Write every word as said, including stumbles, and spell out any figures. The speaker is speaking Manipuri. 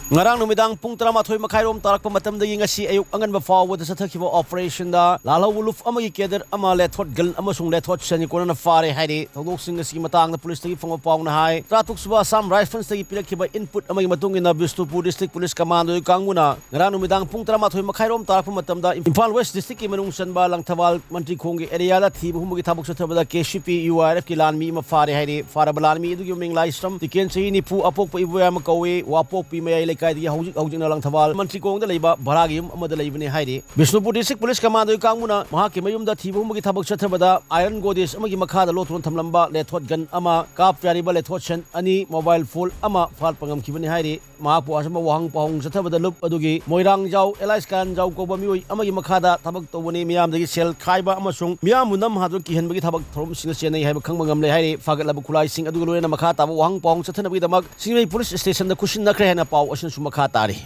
ꯉꯔꯥꯡ ꯅꯨꯃꯤꯗꯥꯡ ꯄꯨꯡ ꯇꯔꯥꯃꯥꯊꯣꯏ ꯃꯈꯥꯏꯔꯣꯝ ꯇꯥꯔꯛꯄ ꯃꯇꯝꯗꯒꯤ ꯉꯁꯤ ꯑꯌꯨꯛ ꯑꯉꯟꯕ ꯐꯥꯎꯕꯗ ꯆꯠꯊꯈꯤꯕ operation ꯗ ꯂꯥꯜꯍꯧ ꯂꯨꯞ ꯑꯃꯒꯤ cadre ꯑꯃ ꯂꯦꯊꯣꯠ ꯒꯟ ꯑꯃꯁꯨꯡ ꯂꯦꯊꯣꯠ ꯁꯟ ꯀꯣꯟꯅꯅ ꯐꯥꯔꯦ ꯍꯥꯏꯔꯤ꯫ ꯊꯧꯗꯣꯛꯁꯤꯡ ꯑꯁꯤꯒꯤ ꯃꯇꯥꯡꯗ ꯄꯨꯂꯤꯁꯇꯒꯤ ꯐꯪꯕ ꯄꯥꯎꯅ ꯍꯥꯏ, ꯇꯔꯥꯇꯔꯨꯛ ꯁꯨꯕ Assam Rifles ꯇꯒꯤ ꯄꯤꯔꯛꯈꯤꯕ input ꯑꯃꯒꯤ ꯃꯇꯨꯡ ꯏꯟꯅ ꯕꯤꯁꯅꯨꯄꯨꯔ District Police Commando ꯒꯤ ꯀꯥꯡꯕꯨꯅ ꯉꯔꯥꯡ ꯅꯨꯃꯤꯗꯥꯡ ꯄꯨꯡ ꯇꯔꯥꯃꯥꯊꯣꯏ ꯃꯈꯥꯏꯔꯣꯝ ꯇꯥꯔꯛꯄ ꯃꯇꯝꯗ ꯏꯝꯐꯥꯜ West District ꯀꯤ ꯃꯅꯨꯡ ꯆꯟꯕ ꯂꯪꯊꯕꯥꯜ ꯃꯟꯇ꯭ꯔꯤꯈꯣꯡꯒꯤ area ꯗ ꯊꯤꯕ ꯍꯨꯝꯕꯒꯤ ꯊꯕꯛ ꯆꯠꯊꯕꯗ K C P U R F ꯀꯤ ꯂꯥꯟꯃꯤ ꯑꯃ ꯐꯥꯔꯦ ꯍꯥꯏꯔꯤ꯫ ꯐꯥꯔꯕ ꯂꯥꯟꯃꯤ ꯑꯗꯨꯒꯤ ꯃꯃꯤꯡ ꯂꯥꯏꯁ꯭ꯔꯝ ꯇꯤꯀꯦꯟ, ꯆꯍꯤ ꯅꯤꯐꯨ, ꯑꯄꯣꯛꯄ ꯏꯕꯣꯌꯥꯏꯃ ꯀꯧꯏ, ꯋꯥꯄꯣꯛꯄꯤ ꯃꯌꯥꯏ ꯂꯩꯀꯥꯏꯗꯒꯤ ꯍꯧꯖꯤꯛ ꯍꯧꯖꯤꯛꯅ ꯂꯪꯊꯕꯥꯜ ꯃꯟꯇ꯭ꯔꯤꯈꯣꯡꯗ ꯂꯩꯕ ꯚꯔꯥꯒꯤ ꯌꯨꯝ ꯑꯃꯗ ꯂꯩꯕꯅꯤ ꯍꯥꯏꯔꯤ꯫ ꯕꯤꯁꯅꯨꯄꯨꯔ District Police Commando ꯒꯤ ꯀꯥꯡꯕꯨꯅ ꯃꯍꯥꯛꯀꯤ ꯃꯌꯨꯝꯗ ꯊꯤꯕ ꯍꯨꯝꯕꯒꯤ ꯊꯕꯛ ꯆꯠꯊꯕꯗ iron goddess ꯑꯃꯒꯤ ꯃꯈꯥꯗ ꯂꯣꯠꯇꯨꯅ ꯊꯝꯂꯝꯕ ꯂꯦꯊꯣꯠ ꯒꯟ ꯑꯃ, ꯀꯥꯞꯄ ꯌꯥꯔꯤꯕ ꯂꯦꯊꯣꯠ ꯁꯟ ꯑꯅꯤ, mobile phone ꯑꯃ ꯐꯥꯠꯄ ꯉꯝꯈꯤꯕꯅꯤ ꯍꯥꯏꯔꯤ꯫ ꯃꯍꯥꯛꯄꯨ ꯑꯆꯨꯝꯕ ꯋꯥꯍꯪ ꯄꯥꯎꯍꯪ ꯆꯠꯊꯕꯗ ꯂꯨꯞ ꯑꯗꯨꯒꯤ ꯃꯣꯏꯔꯥꯡꯖꯥꯎ ꯑꯦꯂꯥꯏꯁ ꯀꯥꯟꯖꯥꯎ ꯀꯧꯕ ꯃꯤꯑꯣꯏ ꯑꯃꯒꯤ ꯃꯈꯥꯗ ꯊꯕꯛ ꯇꯧꯕꯅꯤ, ꯃꯤꯌꯥꯝꯗꯒꯤ ꯁꯦꯜ ꯈꯥꯏꯕ ꯑꯃꯁꯨꯡ ꯃꯤꯌꯥꯝꯕꯨ ꯅꯝ ꯍꯥꯗꯨꯅ ꯀꯤꯍꯟꯕꯒꯤ ꯊꯕꯛ ꯊꯧꯔꯝꯁꯤꯡꯗ ꯆꯦꯟꯅꯩ ꯍꯥꯏꯕ ꯈꯪꯕ ꯉꯝꯂꯦ ꯍꯥꯏꯔꯤ꯫ ꯐꯥꯒꯠꯂꯕ ꯈꯨꯠꯂꯥꯏꯁꯤꯡ ꯑꯗꯨꯒ ꯂꯣꯏꯅꯅ ꯃꯈꯥ ꯇꯥꯕ ꯋꯥꯍꯪ ꯄꯥꯎꯍꯪ ꯆꯠꯊꯅꯕꯒꯤꯗꯃꯛ ꯁꯤꯡꯖꯃꯩ Police Station ꯗ ꯈꯨꯠꯁꯤꯟꯅꯈ꯭ꯔꯦ ꯍꯥꯏꯅ ꯄꯥꯎ ꯑꯁꯤꯅꯁꯨ ꯃꯈꯥ ꯇꯥꯔꯤ꯫